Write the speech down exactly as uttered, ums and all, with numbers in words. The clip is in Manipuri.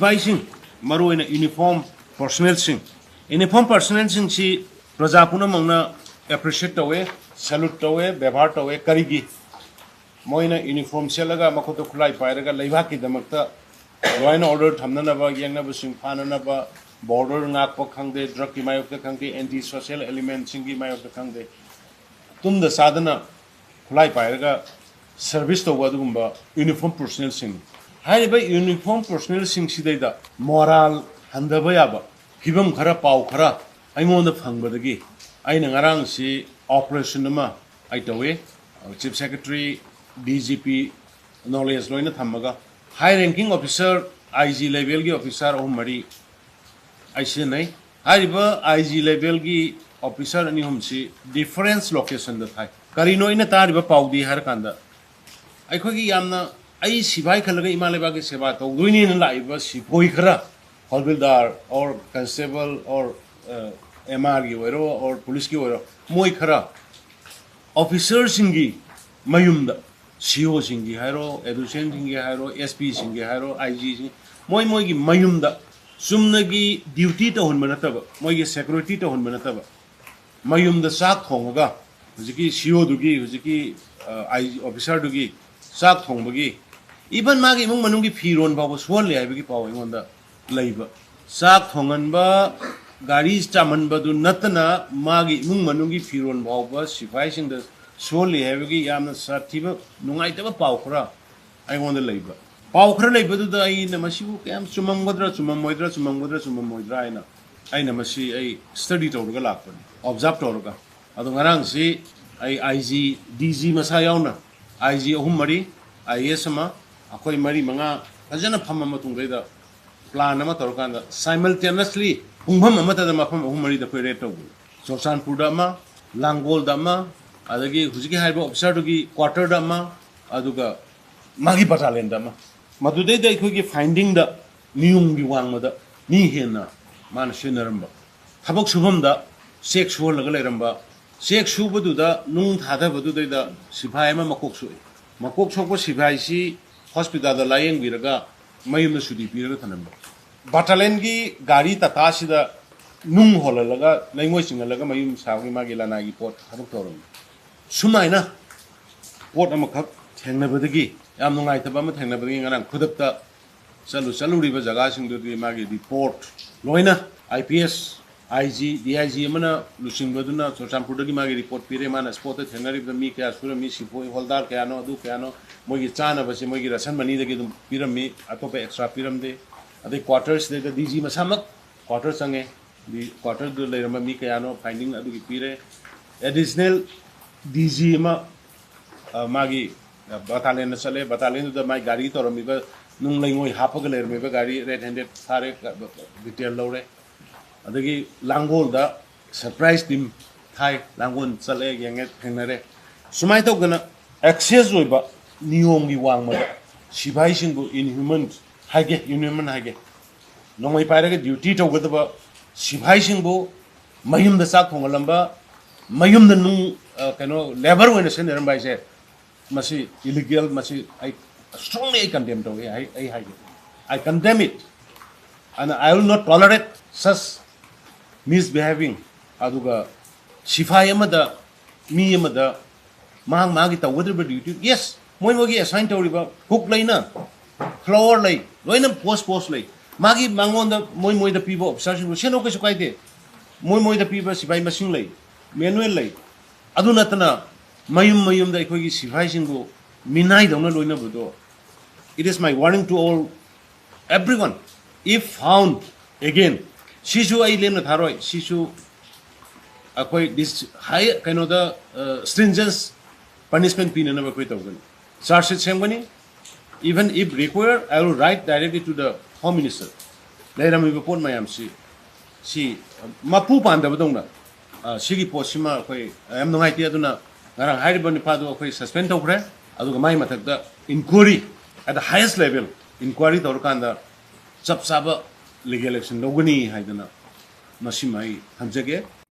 ꯁꯤꯐꯥꯏꯁꯤꯡ, ꯃꯔꯨꯑꯣꯏꯅ ꯌꯨꯅꯤꯐꯣꯔꯝ ꯄꯔꯁꯣꯅꯦꯜꯁꯤꯡ, ꯌꯨꯅꯤꯐꯣꯔꯝ ꯄꯔꯁꯣꯅꯦꯜꯁꯤꯡꯁꯤ ꯄ꯭ꯔꯖꯥ ꯄꯨꯝꯅꯃꯛꯅ ꯑꯦꯄ꯭ꯔꯤꯁꯤꯌꯦꯠ ꯇꯧꯋꯦ, ꯁꯦꯂꯨꯠ ꯇꯧꯋꯦ, ꯕꯦꯕꯥꯔ ꯇꯧꯋꯦ꯫ ꯀꯔꯤꯒꯤ? ꯃꯣꯏꯅ ꯌꯨꯅꯤꯐꯣꯔꯝ ꯁꯦꯠꯂꯒ, ꯃꯈꯨꯠꯇ ꯈꯨꯠꯂꯥꯏ ꯄꯥꯏꯔꯒ, ꯂꯩꯕꯥꯛꯀꯤꯗꯃꯛꯇ ꯂꯣ ꯑꯦꯟ ꯑꯣꯔꯗꯔ ꯊꯝꯅꯅꯕ, ꯌꯦꯡꯅꯕꯁꯤꯡ ꯐꯥꯅꯅꯕ, ꯕꯣꯔꯗꯔ ꯉꯥꯛꯄ ꯈꯪꯗꯦ, ꯗ꯭ꯔꯒꯀꯤ ꯃꯥꯌꯣꯛꯇ ꯈꯪꯗꯦ, ꯑꯦꯟꯇꯤ ꯁꯣꯁꯤꯌꯦꯜ ꯑꯦꯂꯤꯃꯦꯟꯁꯤꯡꯒꯤ ꯃꯥꯌꯣꯛꯇ ꯈꯪꯗꯦ, ꯇꯨꯝꯗ ꯆꯥꯗꯅ ꯈꯨꯠꯂꯥꯏ ꯄꯥꯏꯔꯒ ꯁꯔꯚꯤꯁ ꯇꯧꯕ ꯑꯗꯨꯒꯨꯝꯕ ꯌꯨꯅꯤꯐꯣꯔꯝ ꯄꯔꯁꯣꯅꯦꯜꯁꯤꯡ꯫ ꯍꯥꯏꯔꯤꯕ ꯌꯨꯅꯤꯐꯣꯔꯝ ꯄꯔꯁꯣꯅꯦꯜꯁꯤꯡꯁꯤꯗꯩꯗ ꯃꯣꯔꯥꯜ ꯍꯟꯊꯕ ꯌꯥꯕ ꯐꯤꯕꯝ ꯈꯔ, ꯄꯥꯎ ꯈꯔ ꯑꯩꯉꯣꯟꯗ ꯐꯪꯕꯗꯒꯤ, ꯑꯩꯅ ꯉꯔꯥꯡꯁꯤ ꯑꯣꯄꯔꯦꯁꯟ ꯑꯃ ꯑꯩ ꯇꯧꯏ꯫ Chief secretary, D G P, knowledge ꯂꯣꯏꯅ ꯊꯝꯃꯒ, ꯍꯥꯏ ꯔꯦꯡꯀꯤꯡ ꯑꯣꯐꯤꯁꯥꯔ, ꯑꯥꯏ ꯖꯤ ꯂꯦꯚꯦꯜꯒꯤ ꯑꯣꯐꯤꯁꯥꯔ ꯑꯍꯨꯝ ꯃꯔꯤ ꯑꯩ ꯁꯤꯖꯤꯟꯅꯩ꯫ ꯍꯥꯏꯔꯤꯕ ꯑꯥꯏ ꯖꯤ ꯂꯦꯚꯦꯜꯒꯤ ꯑꯣꯐꯤꯁꯥꯔ ꯑꯅꯤ ꯑꯍꯨꯝꯁꯤ ꯗꯤꯐꯔꯦꯟꯁ ꯂꯣꯀꯦꯁꯟꯗ ꯊꯥꯏ꯫ ꯀꯔꯤꯅꯣ ꯑꯩꯅ ꯇꯥꯔꯤꯕ ꯄꯥꯎꯗꯤ ꯍꯥꯏꯔꯀꯥꯟꯗ, ꯑꯩꯈꯣꯏꯒꯤ ꯌꯥꯝꯅ, ꯑꯩ ꯁꯤꯐꯥꯏ ꯈꯜꯂꯒ ꯏꯃꯥ ꯂꯩꯕꯥꯛꯀꯤ ꯁꯦꯕꯥ ꯇꯧꯗꯣꯏꯅꯦꯅ ꯂꯥꯛꯏꯕ ꯁꯤꯐꯣꯏ ꯈꯔ, ꯍꯣꯜꯕꯤꯜꯗꯥꯔ ꯑꯣꯔ ꯀꯟꯁꯇꯦꯕꯜ ꯑꯣꯔ ꯑꯦꯝ ꯑꯥꯔꯒꯤ ꯑꯣꯏꯔꯣ ꯑꯣꯔ ꯄꯨꯂꯤꯁꯀꯤ ꯑꯣꯏꯔꯣ, ꯃꯣꯏ ꯈꯔ ꯑꯣꯐꯤꯁꯥꯔꯁꯤꯡꯒꯤ ꯃꯌꯨꯝꯗ, ꯁꯤ ꯑꯣꯁꯤꯡꯒꯤ ꯍꯥꯏꯔꯣ, ꯑꯦꯗꯤꯁꯅꯦꯜꯁꯤꯡꯒꯤ ꯍꯥꯏꯔꯣ, ꯑꯦꯁ ꯄꯤꯁꯤꯡꯒꯤ ꯍꯥꯏꯔꯣ, ꯑꯥꯏ ꯖꯤꯁꯤꯡ, ꯃꯣꯏ ꯃꯣꯏꯒꯤ ꯃꯌꯨꯝꯗ ꯆꯨꯝꯅꯒꯤ ꯗ꯭ꯌꯨꯇꯤ ꯇꯧꯍꯟꯕ ꯅꯠꯇꯕ, ꯃꯣꯏꯒꯤ ꯁꯦꯀ꯭ꯌꯨꯔꯤꯇꯤ ꯇꯧꯍꯟꯕ ꯅꯠꯇꯕ, ꯃꯌꯨꯝꯗ ꯆꯥꯛ ꯊꯣꯡꯉꯒ, ꯍꯧꯖꯤꯛꯀꯤ ꯁꯤ ꯑꯣꯗꯨꯒꯤ, ꯍꯧꯖꯤꯛꯀꯤ ꯑꯥꯏ ꯖꯤ ꯑꯣꯐꯤꯁꯥꯔꯗꯨꯒꯤ ꯆꯥꯛ ꯊꯣꯡꯕꯒꯤ, ꯏꯚꯟ ꯃꯥꯒꯤ ꯏꯃꯨꯡ ꯃꯅꯨꯡꯒꯤ ꯐꯤꯔꯣꯟ ꯐꯥꯎꯕ ꯁꯨꯍꯜꯂꯦ ꯍꯥꯏꯕꯒꯤ ꯄꯥꯎ ꯑꯩꯉꯣꯟꯗ ꯂꯩꯕ꯫ ꯆꯥꯛ ꯊꯣꯡꯍꯟꯕ, ꯒꯥꯔꯤ ꯆꯥꯝꯍꯟꯕꯗꯨ ꯅꯠꯇꯅ, ꯃꯥꯒꯤ ꯏꯃꯨꯡ ꯃꯅꯨꯡꯒꯤ ꯐꯤꯔꯣꯟ ꯐꯥꯎꯕ ꯁꯤꯐꯥꯏꯁꯤꯡꯗ ꯁꯨꯍꯜꯂꯤ ꯍꯥꯏꯕꯒꯤ ꯌꯥꯝꯅ ꯁꯥꯊꯤꯕ, ꯅꯨꯡꯉꯥꯏꯇꯕ ꯄꯥꯎ ꯈꯔ ꯑꯩꯉꯣꯟꯗ ꯂꯩꯕ꯫ ꯄꯥꯎ ꯈꯔ ꯂꯩꯕꯗꯨꯗ ꯑꯩꯅ ꯃꯁꯤꯕꯨ ꯀꯌꯥꯝ ꯆꯨꯝꯃꯝꯒꯗ꯭ꯔꯥ, ꯆꯨꯝꯃꯝꯃꯣꯏꯗ꯭ꯔꯥ, ꯆꯨꯝꯃꯝꯒꯗ꯭ꯔꯥ, ꯆꯨꯝꯃꯝꯃꯣꯏꯗ꯭ꯔꯥ ꯍꯥꯏꯅ ꯑꯩꯅ ꯃꯁꯤ ꯑꯩ ꯁ꯭ꯇꯗꯤ ꯇꯧꯔꯒ ꯂꯥꯛꯄꯅꯤ, ꯑꯣꯕꯖꯥꯔꯕ ꯇꯧꯔꯒ꯫ ꯑꯗꯣ ꯉꯔꯥꯡꯁꯤ ꯑꯩ ꯑꯥꯏ ꯖꯤ, ꯗꯤ ꯖꯤ ꯃꯁꯥ ꯌꯥꯎꯅ, ꯑꯥꯏ ꯖꯤ ꯑꯍꯨꯝ ꯃꯔꯤ, ꯑꯥꯏ ꯑꯦ ꯑꯦꯁ ꯑꯃ, ꯑꯩꯈꯣꯏ ꯃꯔꯤ ꯃꯉꯥ ꯐꯖꯅ ꯐꯝꯃ ꯃꯇꯨꯡꯗꯩꯗ ꯄ꯭ꯂꯥꯟ ꯑꯃ ꯇꯧꯔꯀꯥꯟꯗ, ꯁꯥꯏꯃꯜꯇꯦꯅꯁꯂꯤ ꯄꯨꯡꯐꯝ ꯑꯃꯠꯇꯗ ꯃꯐꯝ ꯑꯍꯨꯝ ꯃꯔꯤꯗ ꯑꯩꯈꯣꯏ ꯔꯦꯗ ꯇꯧꯕꯅꯤ꯫ ꯆꯨꯔꯆꯥꯟꯄꯨꯔꯗ ꯑꯃ, ꯂꯥꯡꯒꯣꯜꯗ ꯑꯃ, ꯑꯗꯒꯤ ꯍꯧꯖꯤꯛꯀꯤ ꯍꯥꯏꯔꯤꯕ ꯑꯣꯐꯤꯁꯥꯔꯗꯨꯒꯤ ꯀ꯭ꯋꯥꯇꯔꯗ ꯑꯃ, ꯑꯗꯨꯒ ꯃꯥꯒꯤ ꯕꯇꯥꯂꯤꯌꯟꯗ ꯑꯃ꯫ ꯃꯗꯨꯗꯩꯗ ꯑꯩꯈꯣꯏꯒꯤ ꯐꯥꯏꯟꯗꯤꯡꯗ, ꯅꯤꯌꯣꯝꯒꯤ ꯋꯥꯡꯃꯗ ꯃꯤ ꯍꯦꯟꯅ ꯃꯥꯅ ꯁꯤꯖꯤꯟꯅꯔꯝꯕ, ꯊꯕꯛ ꯁꯨꯐꯝꯗ ꯆꯦꯛ ꯁꯨꯍꯜꯂꯒ ꯂꯩꯔꯝꯕ, ꯆꯦꯛ ꯁꯨꯕꯗꯨꯗ ꯅꯨꯡ ꯊꯥꯗꯕꯗꯨꯗꯩꯗ ꯁꯤꯐꯥꯏ ꯑꯃ ꯃꯀꯣꯛ ꯁꯣꯛꯏ꯫ ꯃꯀꯣꯛ ꯁꯣꯛꯄ ꯁꯤꯐꯥꯏꯁꯤ ꯍꯣꯁꯄꯤꯇꯥꯜꯗ ꯂꯥꯌꯦꯡꯕꯤꯔꯒ ꯃꯌꯨꯝꯗ ꯁꯨꯇꯤ ꯄꯤꯔꯒ ꯊꯝꯂꯝꯕ꯫ ꯕꯇꯥꯂꯦꯟꯒꯤ ꯒꯥꯔꯤ ꯇꯥꯇꯥꯁꯤꯗ ꯅꯨꯡ ꯍꯣꯜꯍꯜꯂꯒ, ꯂꯩꯉꯣꯏ ꯆꯤꯡꯍꯜꯂꯒ ꯃꯌꯨꯝ ꯁꯥꯕꯒꯤ ꯃꯥꯒꯤ ꯂꯅꯥꯏꯒꯤ ꯄꯣꯠ ꯊꯥꯗꯣꯛ ꯇꯧꯔꯝꯃꯤ꯫ ꯁꯨꯃꯥꯏꯅ ꯄꯣꯠ ꯑꯃꯈꯛ ꯊꯦꯡꯅꯕꯗꯒꯤ, ꯌꯥꯝ ꯅꯨꯡꯉꯥꯏꯇꯕ ꯑꯃ ꯊꯦꯡꯅꯕꯗꯒꯤ, ꯉꯔꯥꯡ ꯈꯨꯗꯛꯇ ꯆꯠꯂꯨ ꯆꯠꯂꯨꯔꯤꯕ ꯖꯒꯥꯁꯤꯡꯗꯨꯗꯤ ꯃꯥꯒꯤ ꯔꯤꯄꯣꯔꯠ ꯂꯣꯏꯅ, I P S, I G, D I G ꯑꯃꯅ ꯂꯨꯆꯤꯡꯕꯗꯨꯅ ꯆꯨꯔꯆꯥꯟꯄꯨꯔꯗꯒꯤ ꯃꯥꯒꯤ ꯔꯤꯄꯣꯔꯠ ꯄꯤꯔꯦ꯫ ꯃꯥꯅ ꯁ꯭ꯄꯣꯠꯇ ꯊꯦꯡꯅꯔꯤꯕꯗ ꯃꯤ ꯀꯌꯥ ꯁꯨꯔꯝꯃꯤ, ꯁꯤꯐꯣꯏ ꯍꯣꯜꯗꯥꯔ ꯀꯌꯥꯅꯣ, ꯑꯗꯨ ꯀꯌꯥꯅꯣ, ꯃꯣꯏꯒꯤ ꯆꯥꯅꯕꯁꯦ ꯃꯣꯏꯒꯤ ꯔꯦꯁꯟ ꯃꯅꯤꯗꯒꯤ ꯑꯗꯨꯝ ꯄꯤꯔꯝꯃꯤ, ꯑꯇꯣꯞꯄ ꯑꯦꯛꯁꯇ꯭ꯔꯥ ꯄꯤꯔꯝꯗꯦ꯫ ꯑꯗꯩ ꯀ꯭ꯋꯥꯇꯔꯁꯤꯗꯩꯗ ꯗꯤ ꯖꯤ ꯃꯁꯥꯃꯛ ꯀ꯭ꯋꯥꯇꯔ ꯆꯪꯉꯦ꯫ ꯗꯤ ꯀ꯭ꯋꯥꯇꯔꯗꯨꯗ ꯂꯩꯔꯝꯕ ꯃꯤ ꯀꯌꯥꯅꯣ ꯐꯥꯏꯟꯗꯤꯡ ꯑꯗꯨꯒꯤ ꯄꯤꯔꯦ꯫ ꯑꯦꯗꯤꯁꯅꯦꯜ ꯗꯤ ꯖꯤ ꯑꯃ, ꯑ, ꯃꯥꯒꯤ, ꯑ, ꯕꯇꯥꯂꯦꯟꯗ ꯆꯠꯂꯦ꯫ ꯕꯇꯥꯂꯦꯟꯗꯨꯗ ꯃꯥꯏ ꯒꯥꯔꯤ ꯇꯧꯔꯝꯃꯤꯕ, ꯅꯨꯡ ꯂꯩꯉꯣꯏ ꯍꯥꯞꯄꯒ ꯂꯩꯔꯝꯃꯤꯕ ꯒꯥꯔꯤ ꯔꯦꯠ ꯍꯦꯟꯗꯦꯠ ꯐꯥꯔꯦ, ꯗꯤꯇꯦꯜ ꯂꯧꯔꯦ꯫ ꯑꯗꯒꯤ ꯂꯥꯡꯒꯣꯜꯗ ꯁꯔꯄ꯭ꯔꯥꯏꯖ ꯇꯤꯝ ꯊꯥꯏ, ꯂꯥꯡꯒꯣꯜ ꯆꯠꯂꯦ, ꯌꯦꯡꯉꯦ, ꯊꯦꯡꯅꯔꯦ꯫ ꯁꯨꯃꯥꯏꯅ ꯇꯧꯗꯅ ꯑꯦꯛꯁꯦꯁ ꯑꯣꯏꯕ ꯅꯤꯌꯣꯝꯒꯤ ꯋꯥꯡꯃꯗ ꯁꯤꯐꯥꯏꯁꯤꯡꯕꯨ ꯏꯟꯍ꯭ꯌꯨꯃꯟ ꯍꯥꯏꯒꯦ, ꯏꯟꯍ꯭ꯌꯨꯃꯟ ꯍꯥꯏꯒꯦ, ꯅꯣꯡꯃꯩ ꯄꯥꯏꯔꯒ ꯗ꯭ꯌꯨꯇꯤ ꯇꯧꯒꯗꯕ ꯁꯤꯐꯥꯏꯁꯤꯡꯕꯨ ꯃꯌꯨꯝꯗ ꯆꯥꯛ ꯊꯣꯡꯍꯜꯂꯝꯕ, ꯃꯌꯨꯝꯗ ꯅꯨꯡ, ꯑ, ꯀꯩꯅꯣ, ꯂꯦꯕꯔ ꯑꯣꯏꯅ ꯁꯤꯖꯤꯟꯅꯔꯝꯕ ꯍꯥꯏꯁꯦ, ꯃꯁꯤ ꯏꯂꯤꯒꯦꯜ, ꯃꯁꯤ ꯑꯩ strongly ꯑꯩ ꯀꯟꯗꯦꯝ ꯇꯧꯏ, ꯑꯩ, ꯑꯩ ꯍꯥꯏꯒꯦ, I condemn it, and I will not tolerate such misbehaving. ꯑꯗꯨꯒ ꯁꯤꯐꯥꯏ ꯑꯃꯗ, ꯃꯤ ꯑꯃꯗ ꯃꯍꯥꯛ ꯃꯥꯒꯤ ꯇꯧꯒꯗꯧꯔꯤꯕ ꯗ꯭ꯌꯨꯇꯤ, ꯌꯦꯁ, ꯃꯣꯏ ꯃꯣꯏꯒꯤ ꯑꯦꯁꯥꯏꯟ ꯇꯧꯔꯤꯕ ꯀꯨꯛ ꯂꯩꯅ, ꯐ꯭ꯂꯣꯔ ꯂꯩ, ꯂꯣꯏꯅ ꯄꯣꯁ ꯄꯣꯁ ꯂꯩ꯫ ꯃꯥꯒꯤ ꯃꯉꯣꯟꯗ ꯃꯣꯏ ꯃꯣꯏꯗ ꯄꯤꯕ ꯑꯣꯐꯤꯁꯥꯔꯁꯤꯡꯗꯨ ꯁꯦꯟꯅꯧ, ꯀꯩꯁꯨ ꯀꯥꯏꯗꯦ꯫ ꯃꯣꯏ ꯃꯣꯏꯗ ꯄꯤꯕ ꯁꯤꯐꯥꯏ ꯃꯁꯤꯡ ꯂꯩ, ꯃꯦꯅꯨꯋꯦꯜ ꯂꯩ꯫ ꯑꯗꯨ ꯅꯠꯇꯅ ꯃꯌꯨꯝ ꯃꯌꯨꯝꯗ ꯑꯩꯈꯣꯏꯒꯤ ꯁꯤꯐꯥꯏꯁꯤꯡꯕꯨ ꯃꯤꯅꯥꯏꯗꯧꯅ ꯂꯣꯏꯅꯕꯗꯣ, it is my warning to all, everyone, if found again, ꯁꯤꯁꯨ ꯑꯩ ꯂꯦꯝꯅ ꯊꯥꯔꯣꯏ꯫ ꯁꯤꯁꯨ ꯑꯩꯈꯣꯏ ꯗꯤꯁ ꯍꯥꯏ, ꯀꯩꯅꯣꯗ, stringent punishment ꯄꯤꯅꯅꯕ ꯑꯩꯈꯣꯏ ꯇꯧꯒꯅꯤ꯫ ꯆꯥꯔꯖ ꯁꯤꯠ ꯁꯦꯝꯒꯅꯤ꯫ Even if required, I will write directly to the Home Minister꯫ ꯂꯩꯔꯝꯃꯤꯕ ꯄꯣꯠ ꯃꯌꯥꯝꯁꯤ, ꯁꯤ ꯃꯄꯨ ꯄꯥꯟꯗꯕꯗꯧꯅ, ꯑ, ꯁꯤꯒꯤ ꯄꯣꯠꯁꯤꯃ ꯑꯩꯈꯣꯏ ꯌꯥꯝ ꯅꯨꯡꯉꯥꯏꯇꯦ꯫ ꯑꯗꯨꯅ ꯉꯔꯥꯡ ꯍꯥꯏꯔꯤꯕ ꯅꯤꯄꯥꯗꯨ ꯑꯩꯈꯣꯏ ꯁꯁꯄꯦꯟ ꯇꯧꯈ꯭ꯔꯦ꯫ ꯑꯗꯨꯒ ꯃꯥꯏ ꯃꯊꯛꯇ inquiry, at the highest level inquiry ꯇꯧꯔꯀꯥꯟꯗ ꯆꯞ ꯆꯥꯕ ꯂꯤꯒꯦꯜ ꯑꯦꯛꯁꯟ ꯂꯧꯒꯅꯤ ꯍꯥꯏꯗꯅ ꯃꯁꯤꯃ ꯑꯩ ꯊꯝꯖꯒꯦ꯫